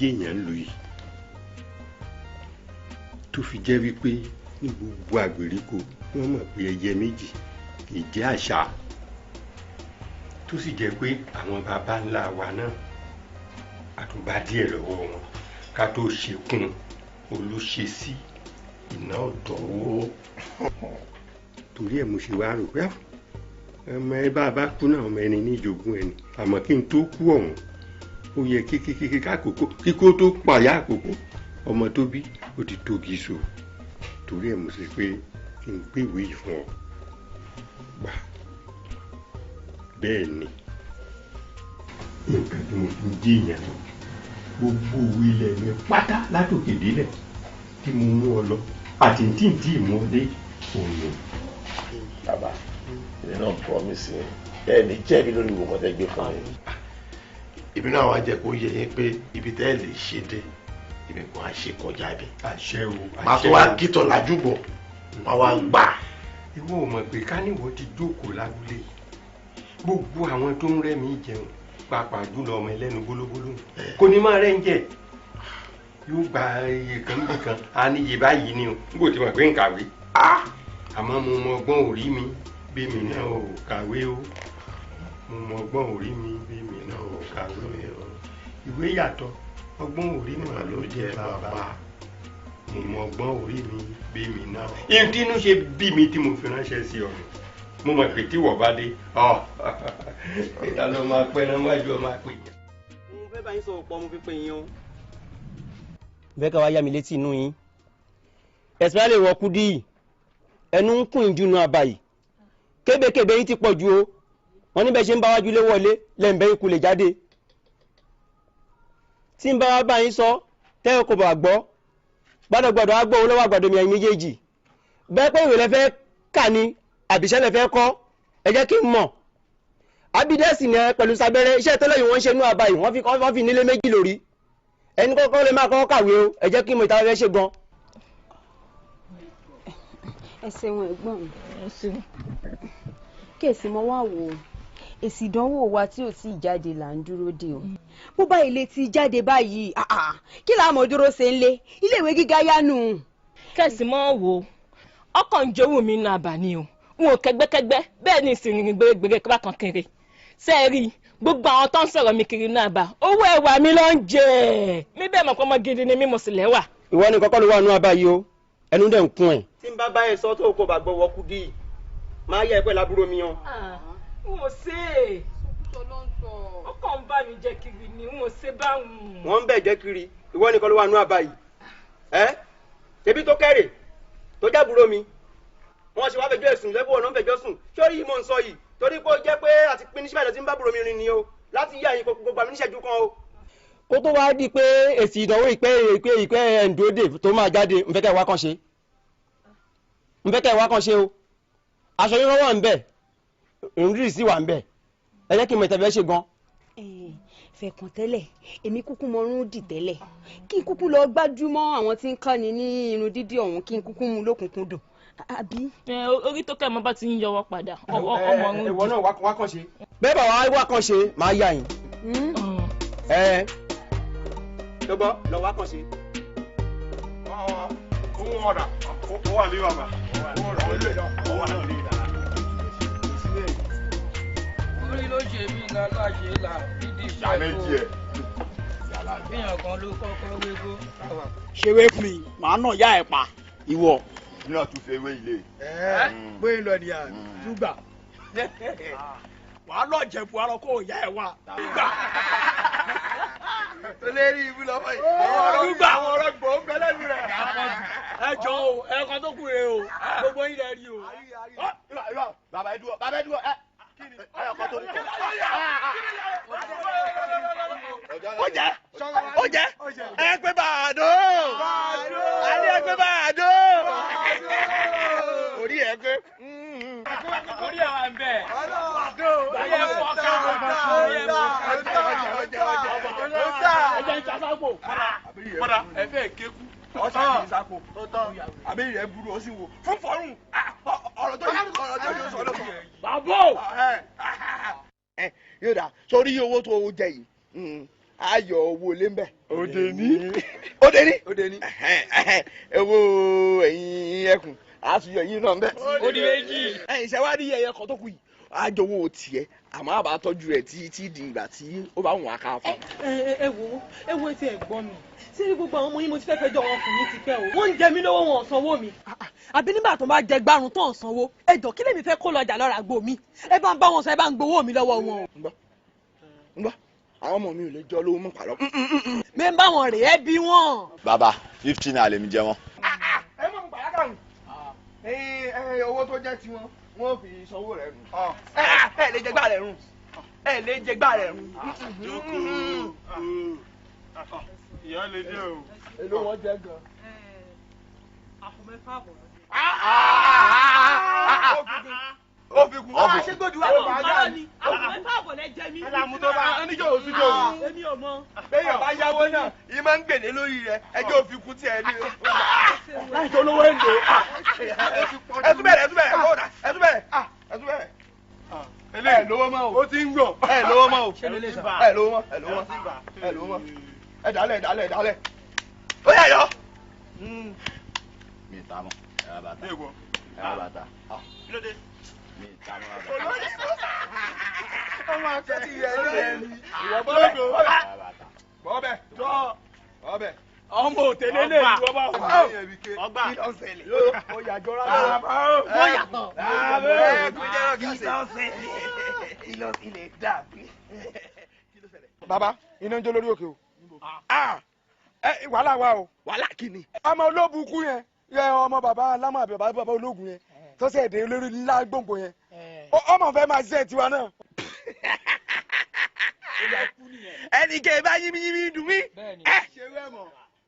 jẹ́yàn lù yìí, tó fi jẹ́ wípé ní gbogbo àgbèríko wọ́n mọ̀ pé ẹyẹ méjì kì í jẹ́ àṣà, tó sì jẹ́ pé àwọn baba ńlá wa náà àtúbà díẹ̀ lọ́wọ́ wọn ká tó ṣekún olùṣesí iná ọ̀dọ́wọ́. Torí ẹ̀ mo ṣe wá rò pé ọmọ ẹ bá a bá kú náà, ọmọ ẹni ní ìjogún ẹni. Àmọ́ kí n tó kú ọ̀hún, ó yẹ kí kí kí kákòókò kíkó tó pàyà àkókò ọmọ tó bí ó ti tógi so. Torí ẹ̀ mo ṣe pé kí n gbé ìwé yìí fún ọ gbà. Bẹ́ẹ̀ ni nǹkan tí mo fi ń jìyàn lọ, gbogbo òwe ilẹ̀ mi pátá látòkè délẹ̀ tí mo mú ọ lọ àti tí n tí mú ọ dé òun ni. Bàbá, èmi náà promise yín, ẹ ní jẹ̀bi lórí ìwò kan tẹ́ gbé fún mi. Èmi náà wá jẹ́ kó yé yín pé ibi tẹ́ ẹ lè ṣe dé, èmi kò á ṣe kọjá ibi. Àṣẹ o, àṣẹ o. Màá tó wá kítọ̀ lájúbọ̀, màá wá gbà. Ìwọ ò mọ̀ pé káníwọ̀ ti jókòó lábúlé, gbogbo àwọn tó ń rẹ́ mi jẹun, pàápàá jùlọ ọmọ ẹlẹ́nu gbólógbóló, kò ní máa rẹ́ ń jẹ, yóò gba iye kan níbi kan, á ní iye báyìí ni o, n kò tí mọ̀ pé ń kàwé. Àmọ́ mo mọ ọgbọ́n orí mi bí mi náà ò kàwé o, mo mọ ọgbọ́n orí mi bí mi náà ò kàwé o. Ìwé yàtọ̀, ọgbọ́n orí mà ló jẹ́ bàbá. Mo mọ ọgbọ́n orí mi bí mi náà. Ihun tí inú ṣe bí mi tí mo fi ránṣẹ́ sí ọ̀run, mo mọ̀ pé tí wọ́n bá dé ọ ìta ló máa pẹ́ náà wájú ọ máa pè. Mo fẹ́ bá yín sọ̀rọ̀ pọ̀, mo fi pè yín o. Bẹ́ẹ̀ ká wá yá mi létí inú yín, ẹ̀sìn lè wọ kúdí yìí, ẹnu ń kùn ìjùnú àbàyè, kébékébé yín ti pọ̀ ju o. Wọ́n níbẹ̀ ṣe ń bá wájú lé wọlé lẹ́ǹbẹ́ ikú lè jáde. Tí ń bá wá bá yín sọ tẹ́ ẹ kò bá gbọ́, gbọ́dọ̀gbọ́dọ̀ á gbọ́ owó lọ́wọ́ àgbàdo mi ẹ̀yin méjèèjì. Bẹ́ẹ̀ pé ìwé lẹ fẹ́ kà ni àbíṣẹ́ lẹ fẹ́ kọ́, ẹ jẹ́ kí n mọ̀. Abidẹ́sì ni ẹ pẹ̀lú sábẹ́rẹ́ iṣẹ́ tẹ́lẹ̀ yìí wọ́n ń ṣe inú àbáyé, wọ́n fi nílé méjì lórí. Ẹni kọ́kọ́ lè máa kọ́kọ́ kàwé o, ẹ jẹ́ kí n mọ̀ ìta fẹ́ ṣe gan. Ẹ ṣeun ẹ̀gbọ́n mi. Kèsì mo wá wò ó, èsì ìdánwò wa tí ò tí ì jáde là ń dúró dè o. Bó bá ilé ti jáde báyìí, kí làá mọ̀ dúró ṣe ń lé iléèwé gíga yánu. Kẹ̀sì mọ́ wò ó, ọkàn ń jowú mi nù àbá ni o, n ò kẹ́gbẹ́kẹ́gbẹ́ bẹ́ẹ̀ ni ìsìnrìn gbèrègbèrè bákan kiri. Ṣé ẹ rí gbogbo àwọn tó ń sọ̀rọ̀ mi kiri náà bá owó ẹwà mi ló ń jẹ mi bẹ́ẹ̀ mọ̀ pé ọmọ gidi ni mí, mo sì lẹ́wà. Ìwọ ni kọ́kọ́ ló wà nù àbá yìí o, ẹnu dẹ̀ ń kún ẹ̀. Tí n bá bá ẹ sọ tó o kò bá gbọ́ wọkú dì í, máa yẹ ẹ pẹ́ lábúrò mi yan. N ò ṣe é, ó kàn ń bá mi jẹ kiri ni, n ò ṣe báwọn. Wọ́n ń bẹ̀ jẹ́ kiri, ìwọ nìkan ló wà nù àbá yìí. Ẹ ṣebí tó kẹ́rè tó jábúrò mi, wọ́n ṣe wá fẹjọ́ ẹ̀sùn lẹ́bùn ọ̀nà fẹjọ́ sùn sórí yìí mò ń sọ yìí, torí pé ó jẹ́ pé àti pín níṣẹ́ ìdọ̀tí ń bá búrò mi rìn ni o, láti yí àyìn gbogbo àmì níṣẹ́jú kan o. Kó tó wá di pé èsì ìdánwò ìpẹ́ ìpẹ́ ìpẹ́ ẹ̀ǹdóde tó máa jáde, ń fẹ́ kẹ́ ẹ wá kàn ṣe, ń fẹ́ kẹ́ ẹ wá kàn ṣe o. Aṣọ yín wà ń bẹ̀, ìrúndì sí wà ń bẹ̀, ẹ jẹ́ kí n mọ ìtẹ̀fẹ́ ṣe gan. Fẹ̀kàn tẹ́lẹ̀, èmi kúkú mọ irun dì tẹ́lẹ̀, kí n kúkú lọ gbájúmọ́ àwọn tí ń kọ́ni ní irun dídì ọ̀hún, kí n kúkú mú lókùnkúndùn àbí. Orí tó kẹ́ ẹ mọ bá ti ń yọwọ́ padà, ọmọ ọ̀run dì. Ìwọ náà wá kàn ṣe. Bẹ́ẹ̀ bá wá kàn ṣe, máa yá yín. Ẹ tó gbọ́ lọ wá kàn ṣe. Owó ọ̀dà ó wà ní bàbá. Owó ọ̀dà ó wà ní ìdá. Orí ló ṣe mí láláṣẹ là nídìí iṣẹ́ kó bíyàn kan ló kọ́kọ́ wégbó. Ṣeré fún mi, màá nà ya ẹ̀ pa ìwọ. Mi náà tún fẹ́ wé ilé. Ẹ pé ń lọ nìyà túgbà. Wàá lọ jẹ̀bù arọ kó ìyá ẹ̀ wá. Túgbà. Olórí ibú lọ́wọ́ yìí. Túgbà. Àwọn ọ̀rọ̀ gbòó ń bẹ lẹ́nu rẹ̀. Ẹ jọ o, ẹ̀kan tó kù rè o, gbogbo yín lẹ rí o. Bàbá ẹ dúró, bàbá ẹ dúró, ẹ. Ó jẹ́, ó jẹ́, ẹ pé bàdó, àní ẹ pé bàdó, orí ẹ pé. Orí ẹ wà ń bẹ̀. Orí ẹ fọ́ ká. Orí ẹ fọ́ ká. Ẹ jẹ́ ìṣàsápò. Padà ẹ fẹ́ kéku. Ọ̀sán kì í sápò. Àbí rẹ̀ burú ó sì wò. Fún fọ́rùn. Ọ̀rọ̀ tó yẹ ọ̀rọ̀ tó yẹ sọ ló sọ. Bàbá o. Yóò dà sórí owó tó o jẹ yìí, Ayọ̀ owó ilé ń bẹ̀. Òde ní. Òde ní. Òde ní. Owó ẹ̀yìn ẹkùn àtúnyọ yín náà ń bẹ̀. Ó di méjì. Ẹ̀yin ṣe wá rí ẹyẹ kan tó kù yìí. Àjọ owó tiẹ̀ àmọ́ àbá tọ́jú rẹ̀ títí di ìgbà tí ó bá wùn á ká fún. Ẹ wo ẹ wo etí ẹ gbọ́ mi sí ní gbogbo àwọn ọmọ yín mo ti fẹ́ fẹjọ́ wọn sùn ní tipẹ́ o wọ́n ń jẹ mí lówó wọn ò sanwó mi àbí nígbà tó bá jẹ gbárùn tó ń sanwó ẹ jọ kí lèmi fẹ́ kó lọ́jà lọ́ra gbò mí ẹ bá ń bá wọn sọ ẹ bá ń gbowó mi lọ́wọ́ wọn o. Ń gbọ́ àwọn ọmọ mi ò lè jọ lówó mọ́ pàlọ́. Mi ń bá wọn rè é bí wọn. Bàbá 15 naira lèmi jẹ wọn. Ẹ mọ̀ nípa yàtọ̀ owó tó jẹ́ tiwọn wọ́n fi sanwó rẹ̀ nù. Ẹ lè jẹ gbá rẹ̀ rùn. Ẹ lè jẹ gbá rẹ̀ rùn. Jókòó. Ìyá lè dé o. Èló wọn jẹ gan. Àpò mẹ́fà àbọ̀. Ó fi kún. Ṣé gbòdì wà lọ bá ní àpò mẹ́fà àbọ̀ lẹ jẹ mí. Alamu tó bá oníjó òsì jò. Èmi ò mọ. Béèyàn bá yáwó náà, ìyẹn máa ń gbèlé lórí rẹ̀, ẹjọ́ òfin kún tiẹ̀ ní. Láì tó lówó èlò. Ẹ tún bẹ̀rẹ̀, ẹ tún bẹ̀rẹ̀, ẹ tún bẹ̀rẹ̀, ẹ tún bẹ̀rẹ̀. Ẹ lówó mọ́ o. Ó ti ń gbọ̀. Ẹ lówó mọ́ o. Ẹ lówó mọ́, ẹ lówó mọ́, ẹ lówó mọ́. Ẹ dálẹ̀, ẹ dálẹ̀, ẹ dálẹ̀. Ó yá yọ. Mi ì ta mọ́, ẹ ra bàtà. Ẹ ra bàtà. Mi ì ta mọ́ bàtà. Ọmọ akẹ́tì yẹn ní. Ìwọ bọ́ bẹ́ẹ̀. Bọ́ bẹ́ẹ̀. Bọ́ bẹ́ẹ̀. Ọmọ òtẹ́lẹ̀ lè ju ọba wà. Ọgbà. Kí ló ń ṣẹlẹ̀? Ó yàjọ́ rárá. Wọ́n yàtọ̀. Kí ló ń ṣẹlẹ̀? Kí ló ń dàbí? Bàbá, iná ń jó lórí òkè o. Wàhálà wa o. Wàhálà kí ni? Ọmọ olóbùkún yẹn, yẹ ọmọ bàbá alámọ̀ àbí bàbá ológun yẹn, tó ṣe èdè olórí ńlá gbòǹgbò yẹn. Ọmọ fẹ́ máa ṣiṣẹ́ tiwa náà. Ẹnì kẹ́ bá yínmí yínmí dùn mí.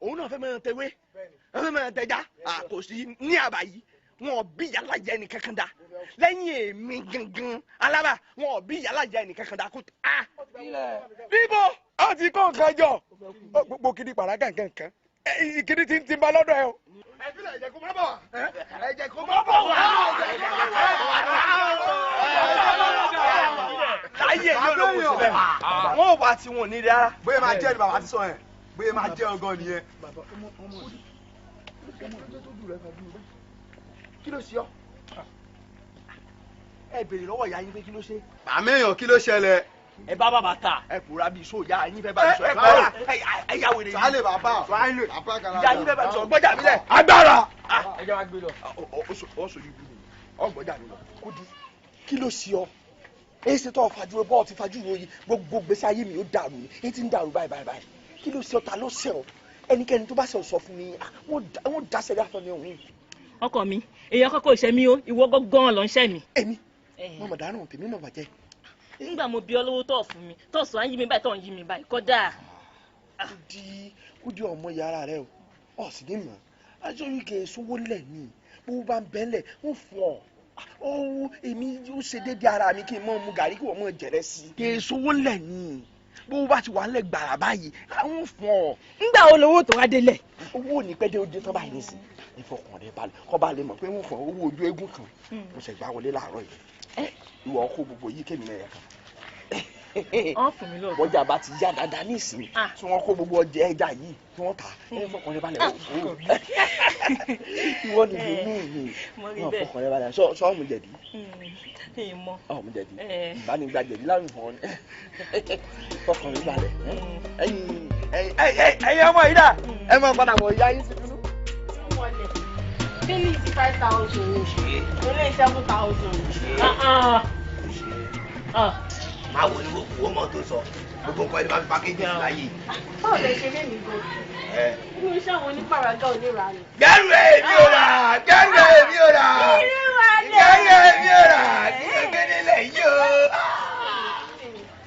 Òun náà fẹ́ máa tẹwé, fẹ́ máa tẹja, kò sí ní àbá yìí, wọn bí yàrá jẹ ẹnì kankan dá. Lẹ́yìn èmi gangan, alábà, wọn bí yàrá jẹ ẹnì kankan dá kó a. Bíbo, ó ti kó nǹkan jọ, gbogbo kiri pàrà kankan kan, ìkiri ti ń ti ba lọ́dọ̀ ẹ o. Ẹ fi lè jẹ́ kó má bọ̀ wá. Ẹ jẹ́ kó má bọ̀ wá. Láyé yóò ló kù síbẹ̀. Wọ́n ò wá tí wọn ò ní rárá. Bóyá máa jẹ́ ni bàbá ti sọ yẹn. Bóyá máa jẹ́ ọgọ́ nìyẹn. Kí ló ṣe ọ́? Ẹ béèrè lọ́wọ́ ìyá yín pé kí ló ṣe. Màmí èèyàn kí ló ṣẹlẹ̀? Ẹ bá bàbá ta. Ẹ pòórá bíi sóò ìyá yín fẹ́ bá mi sọ. Ẹ pòórá ẹ yá wèrè yìí. Sálè bàbá. Ìyá yín fẹ́ bá mi sọ. Gbọ́jà mi lẹ̀. Agbára. Ẹ jẹ́ wá gbé lọ. Ọ sọ yìí bú mi. Ọ gbọ́jà mi lọ. Kúdú kí ló ṣe ọ́? Èyí ṣe tó fàjúrò bọ́ọ̀ ti fàjúrò yìí gbogbo gbèsè ayé mi ó dàrú ni èyí ti ń dàrú báyìí báyìí báyìí. Kí ló ṣe ọ́? Ta ló ṣe ọ́? Ẹnikẹ́ni tó bá ṣe ọ́ sọ fún mi, wọ́n dá sẹ́rí àtọ́ ni òun. Ọkọ mi, èèyàn kọ́kọ́ ìṣẹ́ mi o, ìwọ gángan ló ń ṣẹ́ mi. Èmi, mo mọ̀ dáràn tèmi mọ̀ bàjẹ́. Nígbà mo bí ọ lówó tó fún mi, tó sọ à ń yí mi báyìí tó ń yí mi báyìí kódà. Kúdí ọmọ yàrá rẹ o, ọ̀ sì ní mọ̀, aṣọ yìí kì í sówó lẹ̀ ni, bó bá ń bẹ́lẹ̀ ń fún ọ. Ó èmi ó ṣe déédéé ara mi kí n mọ̀ mu gàrí kí wọ́n mọ̀ jẹ̀rẹ̀ sí i. Kì í sówó lẹ̀ ni, bó bá ti wà lẹ̀ gbàrà báyìí, àwọn fún ọ. Ńgbà wo lowó tó wá délẹ̀? Owó ò ní pẹ́ dé ó dé tán báyìí nísìn. Ìfọkàn rẹ balẹ̀, kọ́ bá lè mọ̀ pé wọ́n fún owó ojú eégún kan. Mo ṣẹ̀ gbá wọlé láàárọ̀ yìí. Ìwọ kó gbogbo yìí kémi náà yẹ kan. Wọ́n fún mi lóòótọ́. Bọ́jà bá ti yá dáadáa nísìnyí tí wọ́n kó gbogbo ọjà ẹja yìí tí wọ́n tà ẹ fọkàn rẹ balẹ̀ o. Ìwọ ni ìdùnnú mi. Wọ́n fọkàn rẹ balẹ̀ sọ ọmú jẹ̀dí. Ọmú jẹ̀dí. Ìbánigba jẹ̀dí láwùjọ fún ọ ni. Fọkàn rẹ balẹ̀. Ẹyin ọmọ yìí dà ẹ máa padà bọ̀ ìyá yín sí dúdú. Kíni ti 5,000? Ilé 7,000. Máa wò ní wo mọ tó sọ gbogbo nǹkan ẹni máa fi pákéjì sí láyé. Báwo lẹ ṣe lémi gan? Inú iṣẹ́ àwọn onípàràgà onírà ni. Gẹ́rù èmi ò rà! Gẹ́rù èmi ò rà! Gẹ́rù èmi ò rà! Kí ló gbé nílẹ̀ yìí o?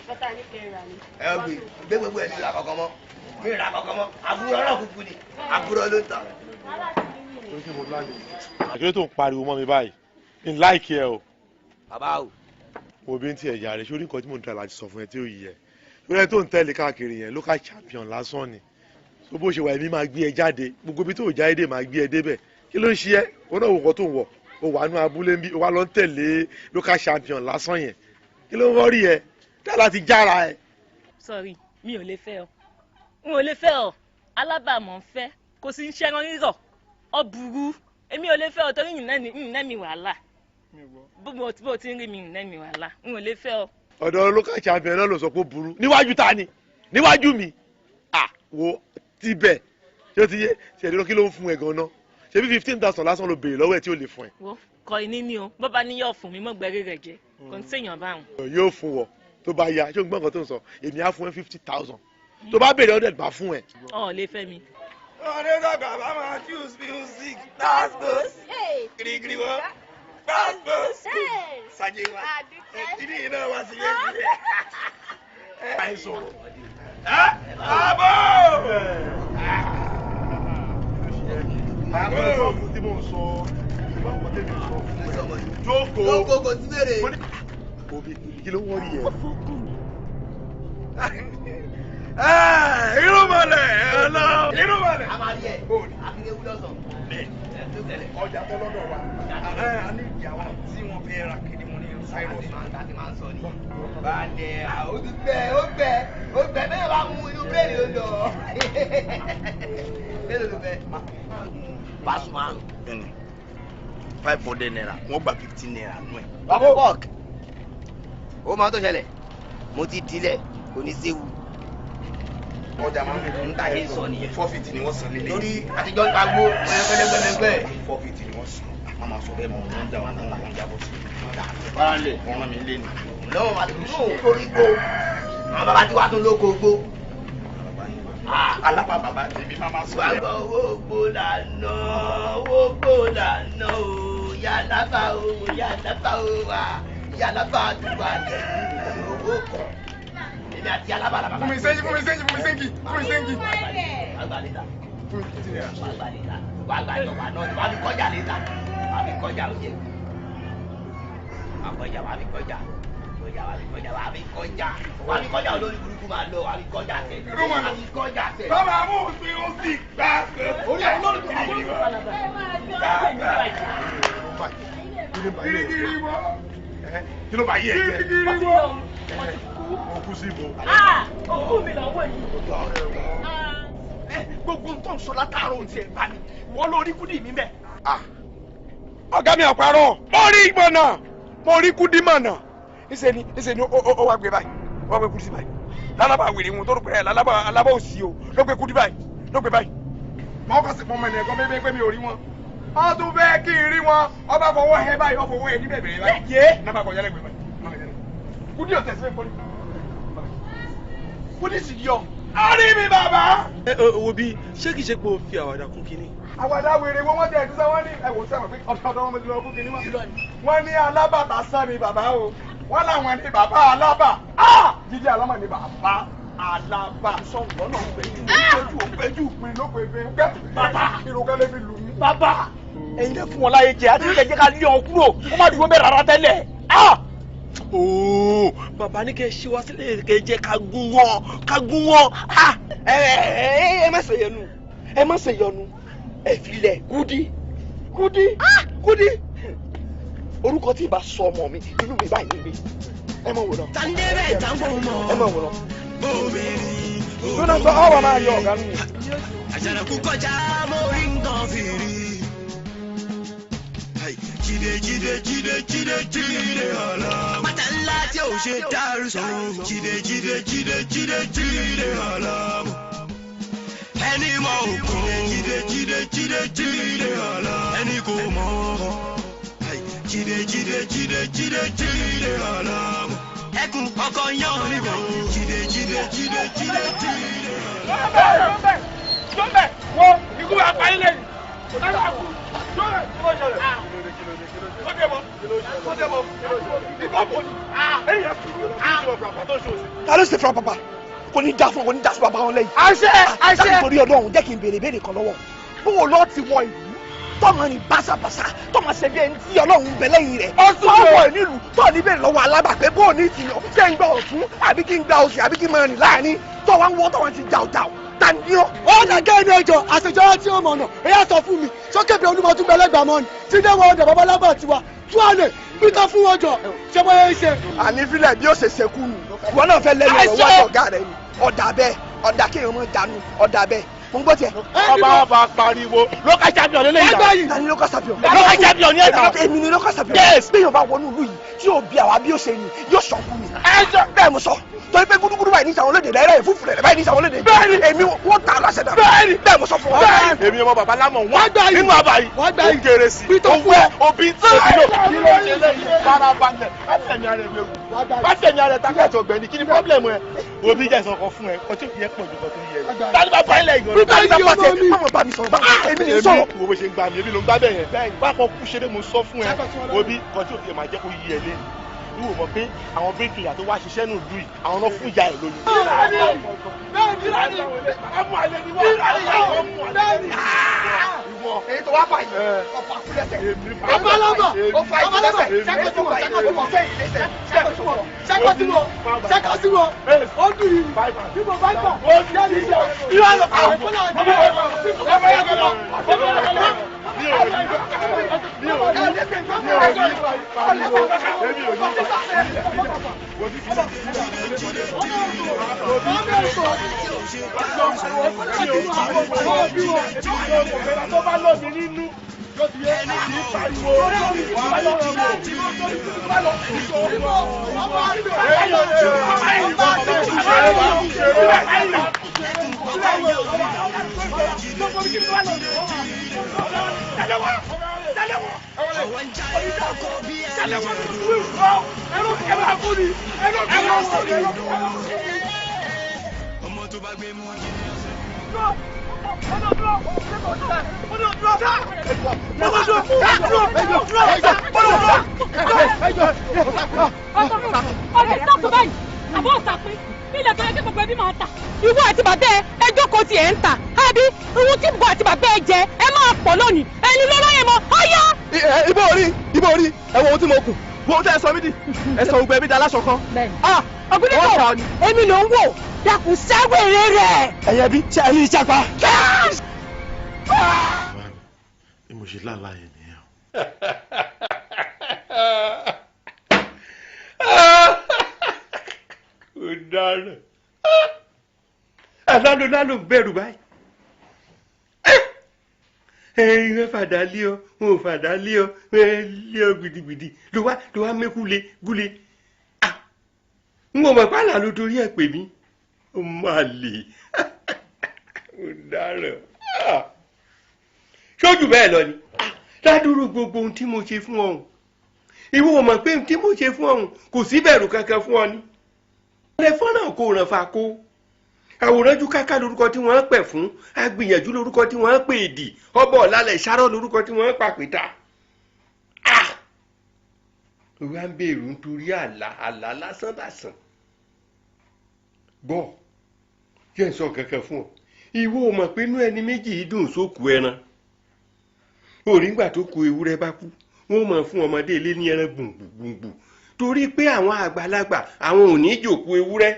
Bàtà ní kẹrà ni. Ẹ gbé gbé gbogbo ẹ̀ mi ra kankan mọ́. Mi ra kankan mọ́. Àbúrò ọ̀rọ̀ kúkú ni. Àbúrò ló ń tàn. Àkílẹ̀ tó ń pariwo mọ́ mi báyìí, n láìkí ẹ o. Bàbá o. Wo bí n ti ẹ̀yà rẹ̀ sórí nǹkan tí mò ń try láti sọ fún ẹ tí ó yẹ. Lórí ẹ tó ń tẹ̀lé káàkiri yẹn, local champion lásán ni. So bó ṣe wà èmi máa gbé ẹ jáde, gbogbo ibi tó ò jáde dé máa gbé ẹ débẹ̀. Kí ló ń ṣe ẹ́? O náà wò nǹkan tó ń wọ̀. O wà nú abúlé ń bí, o wá lọ ń tẹ̀lé local champion lásán yẹn. Kí ló ń wọ́rí ẹ? Dá láti jára ẹ. Sorry, mi ò lè fẹ́ ọ. N ò lè fẹ́ ọ, alábàámọ̀ ń fẹ́, kò sí ń ṣẹ́ran rírọ̀, ọ burú. Èmi ò lè fẹ́ ọ torí ìrìnà mi wàhálà. Bó ti ń rí mi ìrìnà mi wàhálà, n ò lè fẹ́ ọ. Ọ̀dọ̀ local champion náà ló sọ pé ó burú. Níwájú ta ni? Níwájú mi. À wo ti bẹ̀. Ṣé o ti yé? Ṣé kí ló ń fún ẹ gan-an? Ṣé bí 15,000 lásán ló béèrè lọ́wọ́ ẹ̀ tí ó lè fún ẹ? Wo kọ ìní ni o, bó bá ní yóò fún mi mọ́ gbẹ́rẹ́ rẹ̀ jẹ, kò ń ṣèyàn báwọn. Yóò fún wọ tó bá yá, ṣé o gbọ́ nǹkan tó ń sọ? Èmi á fún ẹ 50,000. Tó bá béèrè 100 bá fún ẹ. Ọ̀ lè fẹ́ mi. Ọ̀rẹ́ dàgbà bá máa choose music, that's those. Kirikiri wọ́n, that's those. Sàjẹ́ wa, ìdí iná wa sì yẹ kí ẹ. Ẹ sọ̀rọ̀. Àbọ̀! Àbọ̀ sọ tí mò ń sọ, ìbáwọ̀ tẹ̀lé sọ. Jókòó. Jókòó kò sí bèrè. Òbí kí ló wọ́n rí ẹ? Irúnmọlẹ̀ ọlọ. Irúnmọlẹ̀. A máa rí ẹ, àfi ewu lọ́sàn. Ọjà tó lọ́dọ̀ wa, a ní ìyàwó tí wọ́n fẹ́ ra kiri mu ní Cyrus. Àti máa ń sọ ni. Balẹ̀ ó ti gbẹ, ó gbẹ, ó gbẹ bẹ́ẹ̀ bá mú inú bírèdì ó lọ. Mélòó ló fẹ́? Pasuma. 500 naira, wọ́n gba 15 naira nù ẹ̀. Bàbá Bọ́ọ̀k, ó máa tó ṣẹlẹ̀, mo ti dilẹ̀, kò ní séwu. Ọjà máa ń ń ta yé sọ nìyẹn. 450 ni wọ́n san lélẹ̀. Lórí àtijọ́ ń ta gbó pẹ́lẹ́pẹ́lẹ́pẹ́. 450 ni wọ́n san. A máa sọ bẹ́ẹ̀ mọ̀ wọ́n ń já wọn náà wọ́n ń jábọ̀ sí i. Bárálẹ̀. Wọ́n rán mi lé ni. Lọ́wọ́ wa tó torí gbó. Àwọn bàbá tí wàá tún lóko gbó. Alábà bàbá tèmi máa ma sọ bẹ́ẹ̀. Wàá gbọ́ owó gbó lànà, owó gbó lànà o, yàlábà o, yàlábà o wa, yàlábà tó wà jẹ́ owó kan. Èmi àti alábà làbà. Fún mi sẹ́yìn, fún mi sẹ́yìn, fún mi sẹ́yìn, fún mi sẹ́yìn. Wàá gbà létà. Wàá gbà létà. Wàá gbà ìjọba náà, wàá fi kọjá létà. Wàá fi kọjá oúnjẹ. Wàá kọjá, wàá fi kọjá. Kọjá, wàá fi kọjá, wàá fi kọjá. Wàá fi kọjá olórí burúkú máa lọ, wàá fi kọjá tẹ̀. Wàá fi kọjá tẹ̀. Bàbá mú sí ó sì gbà. Orí àwọn olórí burúkú. Kirikiri wọ́n. Kí ló bá yé ẹ jẹ? Kirikiri wọ́n. Mo kú sí ibo. Òkú mi lọ́wọ́ yìí. Gbogbo tó ń sọ látàárọ̀ ohun tí ẹ bá mi, wọ́n lórí kúdì mi bẹ́ẹ̀. Ọ̀gá mi àparọ́, mo rí ìgbọ̀nà, mo rí kúdí mọ̀nà. Níṣẹ́ ni ó wá gbé báyìí, ó wá gbé kúdí sí báyìí. Lálábà wèrè wọn tó rò pé alábà òsì o, ló gbé kúdí báyìí, ló gbé báyìí. Mọ kàn sí mọ mọ ẹnìkan bẹ́ẹ̀ pé mi ò rí wọn. Wọ́n tún fẹ́ kí n rí wọn, ọba fọwọ́ ẹ báyìí, ọ fọwọ́ ẹ níbẹ̀ bẹ̀rẹ̀ báyìí. Yé! Nàbà kọjá lẹ́gbẹ̀ẹ́ báyìí. Kúdí ọ̀tẹ̀ sí mi kúdí sì yọ. A rí mi bàbá. Ẹ wo bí ṣé kìí ṣe pé o fi àwàdà kún kínní. Àwàdà wèrè wo wọ́n tẹ̀ ẹ̀ sísẹ́ wọ́n ní ẹ̀wọ̀n sẹ́wọ̀n pé ọ̀dọ̀ wọn ti lọ kún kínní wọn. Wọ́n ní alábàtà sán mi bàbá o. Wọ́n làwọn ní bàbá alábà. Jíjẹ́ alámọ̀ ní bàbá alábà. Sọ̀rọ̀ lọ́nà òpéjú òpéjú òpéjú. Mi ló pè é pé bàbá ìròkẹ́ lè fi lù mí. Bàbá ẹ̀yin lè fún wọn láyé jẹ àti ìjẹ́ ká lé wọn kúrò kó má dúró bẹ́ẹ̀ rárá tẹ́lẹ̀. Ooo bàbá ní kẹ́ ṣe wá sílẹ̀ kẹ́ jẹ́ ká gún wọn ká gún wọn. Ẹ má ṣe yọnu, ẹ má ṣe yọnu, ẹ filẹ̀ kúdí kúdí kúdí orúkọ tí ì bá sọ ọmọ mi inú mi báyìí níbi ẹ má wò lọ. Ẹ má wò lọ. Lónà sọ ọwọ́ máa yọ ọ̀gá nù. Àjànàkú kọjá mo rí nǹkan fìrí. Jíde jíde jíde jíde jíde ọ̀la. Pátá ńlá tí ò ṣe dárú sọ. Jíde jíde jíde jíde jíde ọ̀la. Ẹni mọ òkun. Jíde jíde jíde jíde ọ̀la. Ẹni kò mọ̀. Jíde jíde jíde jíde jíde ọ̀la. Ẹkùn ọkọ yan níbò. Jíde jíde jíde jíde jíde ọ̀la. Lọ́bẹ̀ lọ́bẹ̀ wo ikú bá pa ilé yìí. Kò dáná kú. Lọ́bẹ̀ kí ló ṣẹlẹ̀? Ó dé mọ́. Ó dé mọ́. Ìbọn bò ní. Ẹ̀yìn yẹn Ta ló ṣe fún bàbá? Kò ní já fún ọ, kò ní já sí bàbá wọn lẹ́yìn. Àṣẹ àṣẹ. Dákun torí Ọlọ́run jẹ́ kí n béèrè béèrè kan lọ́wọ́. Bó o lọ ti wọ ìlú tọ́mọ ní báṣabàṣa tọ́mọ ṣe bí ẹni tí Ọlọ́run ń bẹ lẹ́yìn rẹ̀. Tọ́wọ́ nílùú tọ́ ní béèrè lọ́wọ́ alábà pé bó o ní ti yàn ṣé ń gba ọ̀tún àbí kí n gba òsì àbí kí n máa rìn láàrin tọ́wọ́ ń wọ́ tọ́wọ́ ti jàù jàù ta ni ó. Ó dàgẹ́ ẹni ẹjọ́ àṣejọ́rọ́ tí ó mọ̀nà èyí sọ fún mi sókè bí olúmọ tún gbẹlẹ́gbà mọ́ ni tí dé wọn ọ̀dọ̀ babalábà tiwa tú àlè peter fún wọn jọ ṣé bóyá ń ṣe. Àní fílẹ̀ bí ó ṣe ṣekú nù ìwọ náà fẹ́ lẹ́nu ọ̀rọ̀ wájú ọ̀gá rẹ ni ọ̀dà bẹ́ẹ̀ Ọ̀dà kéèyàn mọ̀ dànù ọ̀dà bẹ́ẹ̀. Mo ń gbọ́ tiẹ̀. Ọba ọba pariwo local champion lélẹ́yìn náà. Ẹgbẹ́ yìí. Ta ni local champion? Local champion ni ẹ̀ náà. Èmi ni local champion. Yes. Bí yóò bá wọnú ìlú yìí tí yóò bí àwa bí ó ṣe rìn yóò sọ̀kú mi. Bẹ́ẹ̀ mo sọ. Torí pé gúdúgúdú báyìí ní ìsàwọn olóde náírà yìí fúfú rẹ̀ báyìí ní ìsàwọn olóde. Bẹ́ẹ̀ni. Èmi wọ́n ta aláṣẹ dànù. Bẹ́ẹ̀ni. Bẹ́ẹ̀ mo sọ fún wa. Bẹ́ẹ̀ni. Èmi ọmọ bàbá lámọ̀ wọ́n nínú àbá yìí. Ó kéré sí. Owó òbí tí òbí lò. Kí ló ṣe lẹ́yìn? Fara balẹ̀. Má tẹ̀mí ara ẹ̀ léwu. Má tẹ̀mí ara ẹ̀ tákàtọ̀ ọ̀gbẹ́ni. Kí ni pọ́blẹ̀mù ẹ? Òbí jẹ́ ìsọ̀kan fún ẹ. Kọ́tí òbí yẹn pọ̀ ju kọ́tí yẹ lọ. Tani bá bá ilẹ̀ ìgbọ̀n. Tani bá pàṣẹ. Má bá mi sọ̀rọ̀ bá èmi ní sọ̀rọ̀. Wo bó ṣe ń gbà mí, èmi ló ń gbá bẹ̀ yẹn. Bákan kú ṣeré mo sọ fún ẹ. Òbí kọ́tí òbí yẹn máa jẹ́ kó yí ẹ lẹ́nu. Ìwọ mọ̀ pé àwọn bíríkìlà tó wá ṣiṣẹ́ nù lù yìí àwọn náà fún ìyá ẹ̀ lóyún. Èyí tó wá fà yìí, ọ̀fà kú lẹ́sẹ̀. Abalaba, ọ̀fà yìí lẹ́sẹ̀. Sẹ́kọ̀tì wọ̀, sẹ́kọ̀tì wọ̀, sẹ́kọ̀tì wọ̀, sẹ́kọ̀tì wọ̀, ó dùn yìí. Bí mo bá gbà, yẹ́nì yẹ. Ìyá lọ, àwọn kọ́lá àti Ọ̀rẹ́ sọ́kù báyìí, àbọ̀ ọ̀sàpín, ilẹ̀ tó yẹ kí gbogbo ẹbí máa tà. Ìwọ àti bàbá ẹ, ẹ jókòó tiẹ̀ ń tà. Àbí ohun tí bọ̀ àti bàbá ẹ jẹ, ẹ máa pọ̀ lónìí. Ẹni lọ́rọ́ yẹn mọ́, ọ̀yá. Ibo orí, ibo orí, ẹ wo ohun tí mo kù. Wo ohun tẹ́ ẹ sọ mí dì, ẹ sọ gbogbo ẹbí di aláṣọ kan. Ògúndípò, èmi ló ń wò, dákun sáwèrè rẹ̀. Ẹ̀yẹ bí, ṣe ẹni iṣẹ́ pa. Bí mo ṣe lálàá yẹn nìyẹn. Ó dára. Alálò bẹ̀rù báyìí. Ẹyin wọn fàdá lé ọ, wọn ò fàdá lé ọ, wọn lé ọ gidigidi. Ló wá mẹ́kúle gúle. N ò mọ̀ pálá ló torí ẹ̀ pè mí. Ó máa lè. Ó dára. Ṣojú bẹ́ẹ̀ lọ ni. Ládùúrú gbogbo ohun tí mo ṣe fún ọ̀hún. Ìwọ ò mọ̀ pé ohun tí mo ṣe fún ọ̀hún kò sí bẹ̀rù kankan fún ọ ni. Ọ̀rẹ́ fọ́nrán kò ràn fà kó. Àwòrán ju káká lórúkọ tí wọ́n ń pẹ̀ fún, agbìyànjú lórúkọ tí wọ́n ń pè èdì, ọbọ̀ ọ̀làlẹ̀ ìṣàrọ̀ lórúkọ tí wọ́n ń pàpìtà. Ìwà ń bèrú nítorí àlà àlà lásán lásán. Gbọ́, jẹ́ ń sọ kankan fún ọ. Ìwọ ò mọ̀ pé inú ẹni méjì yìí dùn sókù ẹran. Òrí ńgbà tó ku ewúrẹ́ bá kú, wọ́n mọ̀ fún ọmọdé ilé ní ẹran gbùngbùngbùngbù. Torí pé àwọn àgbàlagbà àwọn ò ní jòkó ewúrẹ́,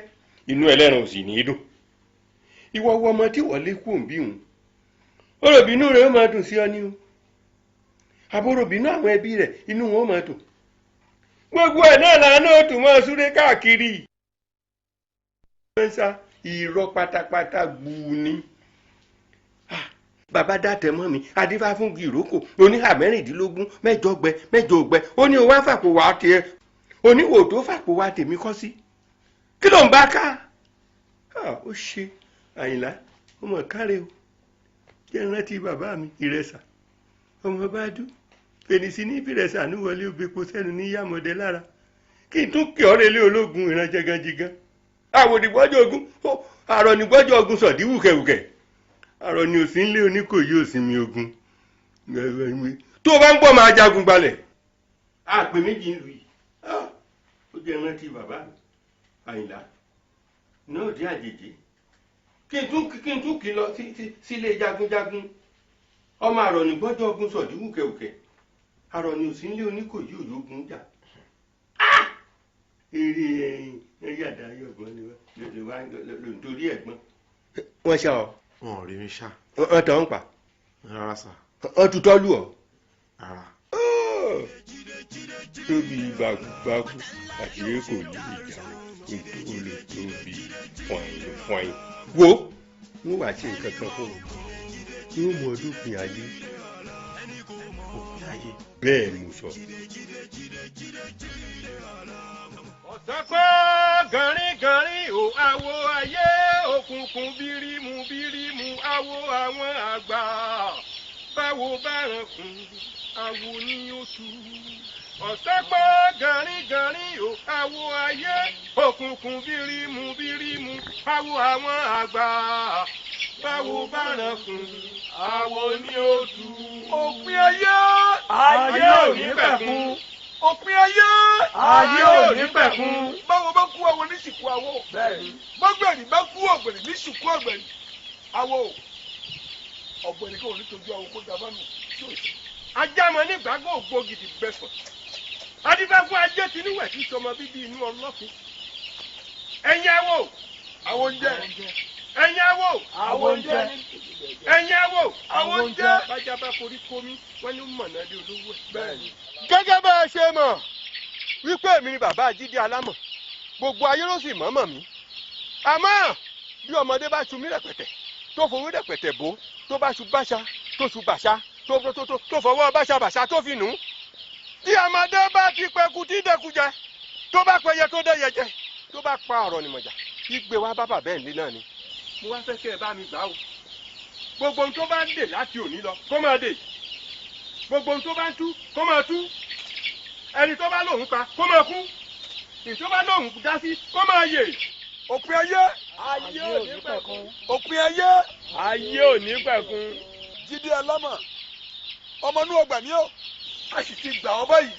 inú ẹlẹ́ran ò sì ní dùn. Ìwọ wọ ọmọ tí wọ́n lé kú òǹbí òun. Olùbínú rẹ̀ ó máa dùn sí ọ ní o. Àbúròbínú àwọn ẹbí rẹ̀ inú wọn ó máa dùn. Gbogbo ẹ̀ náà làánú ó tún máa súré káàkiri. Irọ́ pátápátá gbuu ni. Bàbá dàtẹ̀ mọ́ mi, adífá fún ìrókò, oníhà 16, mẹ́jọ gbẹ, mẹ́jọ gbẹ, ó ní o wá fàpò wá tiẹ̀, oníwò tó fàpò wá tèmi kọ́ sí. Kí ló ń bá ká? Ó ṣe Àyìnlá, ó mọ̀ káre o. Jẹ́ rántí bàbá mi, Ìrẹsà, ọmọ bá dú. Fèrèsé ní ìfìrẹsà ní wọlé òbípo sẹ́nu ní yàmọ̀dé lára. Kí n tún kí ọ̀rẹ́ ilé ológun ìran jẹganjigan. Àwòdìgbọ́jọ́ ogun, àrọ̀nìgbọ́jọ́ ogun sọ̀dí wùkẹ̀wùkẹ̀. Àrọ̀ ni òsín lé oníkòyí òsínmi ogun. Tó o bá ń gbọ́ máa jagun gbalẹ̀. Àpè méjì ń lù yìí. Ó jẹ́ rántí bàbá mi, Àyìnlá, náà dé àjèjì. Kí n tún kí lọ sílé jagunjagun. Ọmọ àrọ̀nìgbọ́jọ́ ogun sọ̀dí wùkẹ̀wùkẹ̀. Àrọ̀ ni òsín lé oníkòyí òyògùn jà. Eré ẹyin eré àdáyé ọgbọ́n ni wá lórí ẹ̀gbọ́n. Wọ́n ṣá ọ. Wọn ò rí mi ṣá. Wọ́n tọ́ ń pa. Rárá sà. Wọ́n tutọ́ lù ọ́. Rárá. Tóbi gbàgbàgbù àti èkó ní ìjà wọn. Kòtò lè tóbi fọyín fọyín. Wo ń wàá ṣe nǹkan kan fún un yóò mú ọdún pin ayé. Òpin ayé. Bẹ́ẹ̀ mo sọ. Ọ̀sánpọ̀ gànrígànrí ò àwo ayé, òkùnkùn bírímù bírímù àwo àwọn àgbà. Báwo bá ràn kùn àwo ni ó tú. Ọ̀sánpọ̀ gànrígànrí ò àwo ayé, òkùnkùn bírímù bírímù àwo àwọn àgbà. Báwo bá ràn kùn àwo ni ó tú. Òpin ayé. Ayé ò ní pẹ̀kun. Òpin ayé. Ayé ò ní pẹ̀kun. Báwo bá kú àwọn oníṣìkú àwọ̀. Bọ́gbẹ̀rì bá kú ọ̀gbẹ̀rì níṣìkú ọ̀gbẹ̀rì. Àwọ̀ ọ̀gbẹ̀rì kò ní tójú àwọ̀ kó dábàá nù tí ò sí. Ajámọ̀ nígbàgbọ́ ògbógidì gbẹ̀sán. Adífẹ́fún ajé tinúwẹ̀ tí sọmọ bíbí inú ọlọ́fin. Ẹ̀yin àwọ̀. Àwọn ń jẹ. Ẹ̀yin àwọ̀. Àwọn ń jẹ. Ẹ̀yin àwọ̀. Àwọn ń jẹ. Bájá bá forí komi, wọ́n ní mọ̀nà lé olówó ẹ̀. Bẹ́ẹ̀ni. Gẹ́gẹ́ bá a ṣe mọ̀ wípé èmi ni bàbá Jídé Alámọ̀, gbogbo ayé ló sì mọ̀ọ́mọ̀ mi. Àmọ́ bí ọmọdé bá ṣu mí rẹ̀pẹ̀tẹ̀ tó fowó rẹ̀pẹ̀tẹ̀ bò, tó bá ṣu báṣa tó ṣu bàṣa tó fọwọ́ báṣa bàṣa tó fi nù ú. Tí ọmọdé bá ti pẹku tí dẹku jẹ, tó bá pẹyẹ tó dẹyẹ jẹ, tó bá pa ọ̀rọ̀ nìmọ̀jà, ìgbé wa bá bàbá ẹ̀ nílé náà ni. Mo wá fẹ́ kẹ́ ẹ bá mi gbà ó. Gbogbo ohun tó bá ń dè láti òní lọ kó máa dè. Gbogbo ohun tó bá ń tú kó máa tú. Ẹni tó bá lóun pa kó máa kú. Èyí tó bá lóun dá sí kó máa yè. Òpin ayé. Ayé ò ní pẹ̀kun. Òpin ayé. Ayé ò ní pẹ̀kun. Jídé Alámọ̀, ọmọ inú ọgbà ni ó, a sì ti gbà ọ́ báyìí.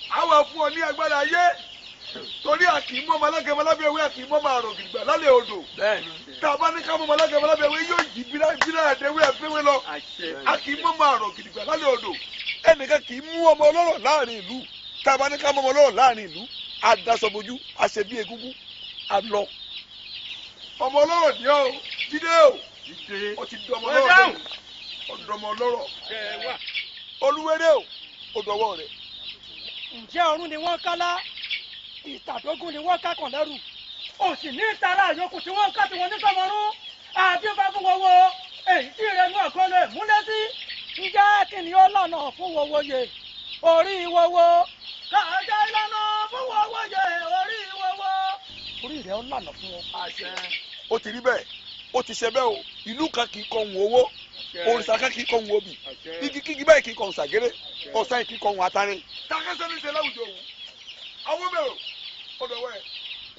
A wà fún ọ ní agbára ayé torí a kì í mọ́ ọmọ alágẹmọ lábẹ́ ewé, a kì í mọ́ ọmọ àrùn gidigba lálẹ́ odò. Tá a bá ní ká mọ́ ọmọ alágẹmọ lábẹ́ ewé yóò jí bíra àdéwé àfẹ́wé lọ. A kì í mọ́ ọmọ àrùn gidigba lálẹ́ odò. Ẹnìkan kì í mú ọmọ ọlọ́rọ̀ láàrin ìlú. Tá a bá ní ká mọ́ ọmọ ọlọ́rọ̀ láàrin ìlú, a daṣọ bojú, a ṣe bí egúngún, a lọ. Ọmọ ọlọ́rọ̀ ni ọ́ o, Jídé o. O ti dọmọ ọlọ́rọ̀. O dọmọ ọlọ́rọ̀. Olúwéré o, o dọwọ́ rẹ̀. Ǹjẹ́ ọ̀run ni wọ́n kálá, ìtàdógún ni wọ́n kákàn lẹ́rù, òsì ní ìtara àyókù tí wọ́n ká tí wọ́n ní sọmọrún àbí bá fún wọ́wọ́ èyí tí ìrẹnu ọ̀kan lè múlẹ̀ sí. Ǹjẹ́ kí ni ó lànà fún wọ́wọ́ yẹ orí wọ́wọ́? Káàjẹ́ ìlànà fún wọ́wọ́ yẹ orí wọ́wọ́. Orí rẹ̀ ó lànà fún wọn. Ó ti rí bẹ́ẹ̀, ó ti ṣe bẹ́ẹ̀ o. Ìlú kan kì í kọ ohun owó, òrìṣà kan kì í kọ ohun obì, igi kígi báyìí kì í kọ ohun ṣàgéré, ọ̀sán kì í kọ ohun atarin. Takẹ́sẹ́ ní ṣe láwùjọ òun, àwọn mẹ́rò ọ̀dọ̀wọ́ ẹ̀.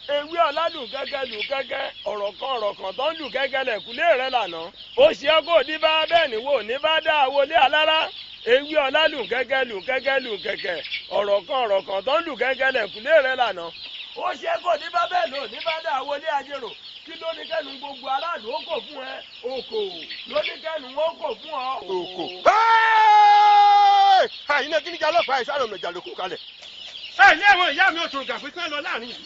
Ewé ọ̀làdùn gẹ́gẹ́ lù gẹ́gẹ́, ọ̀rọ̀ kan tó ń lù gẹ́gẹ́ lẹ̀kúlé rẹ̀ lànà. Ó ṣe é kó ní bá bẹ́ẹ̀ ni wò ní bá dá àwọlé alára. Ewé ọ̀làdùn gẹ́gẹ́ lù gẹ́gẹ́ lù gẹ́gẹ́, ọ̀rọ̀ kan tó ń lù gẹ́gẹ́ lẹ̀kúlé rẹ̀ lànà. Ó ṣe é kó ní bá bẹ́ẹ̀ lò ní bá dá àwọlé ajérò. Kí ló ní kẹ́nu gbogbo aráàlú ó kò fún ẹ? Òkò ló ní kẹ́nu ó kò fún ọ. Òkò. Àyìnà kí ni jà lọ́pàá ìsáré ọ̀nà ìjà ló kó kalẹ̀. Ẹ ní àwọn ìyá mi ò tún gàfé tí wọ́n lọ láàrin ìlú.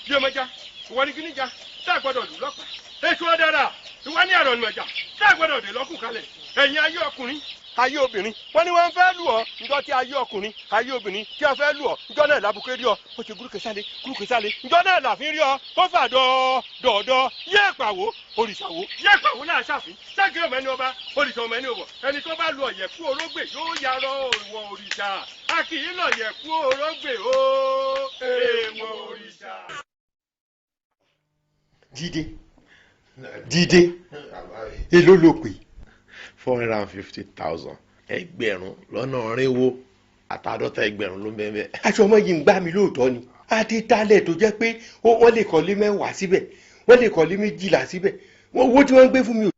Bí ọmọ já, ìwọ ni kíní já, tá a gbọ́dọ̀ lù lọ́pàá. Ètò ọ̀dàrà, ìwọ ní ẹ̀rọ ìmọ̀jà, tá a gbọ́dọ̀ dè lọ́kùn kalẹ̀. Ẹ̀yin ayé ọkùnrin, ayé obìnrin, wọ́n ní wọ́n fẹ́ lù ọ́. Njọ́ tí ayé ọkùnrin, ayé obìnrin tí a fẹ́ lù ọ́, njọ́ náà làbùkẹ́ rí ọ. Ó ti gúrúkẹ́ sálẹ̀, gúrúkẹ́ sálẹ̀. Njọ́ náà làfin rí ọ. Ó fà dọ̀ọ̀dọ̀ yé pàwó, òrìṣàwó, yé pàwó náà ṣàfin. Ṣẹ́gi ọmọ ẹni ọba, òrìṣà ọmọ ẹni ọbọ̀. Ẹni tó bá lu ọ̀yẹ̀kú orógbè yóò yarọ ìwọ òrìṣà. A kì í lọ yẹ̀kú orógbè o, èèwọ̀ òrìṣà. Jídé, Jídé, èló ló pè? 450,000, 450,000 ló ń bẹ́ẹ̀ bẹ́ẹ̀. Aṣọ ọmọ yìí ń gbá mi lóòótọ́ ni. A ti talẹ̀ tó jẹ́ pé wọ́n lè kọ́lé 10 síbẹ̀, wọ́n lè kọ́lé 12 síbẹ̀. Owó tí wọ́n ń gbé fún mi ò.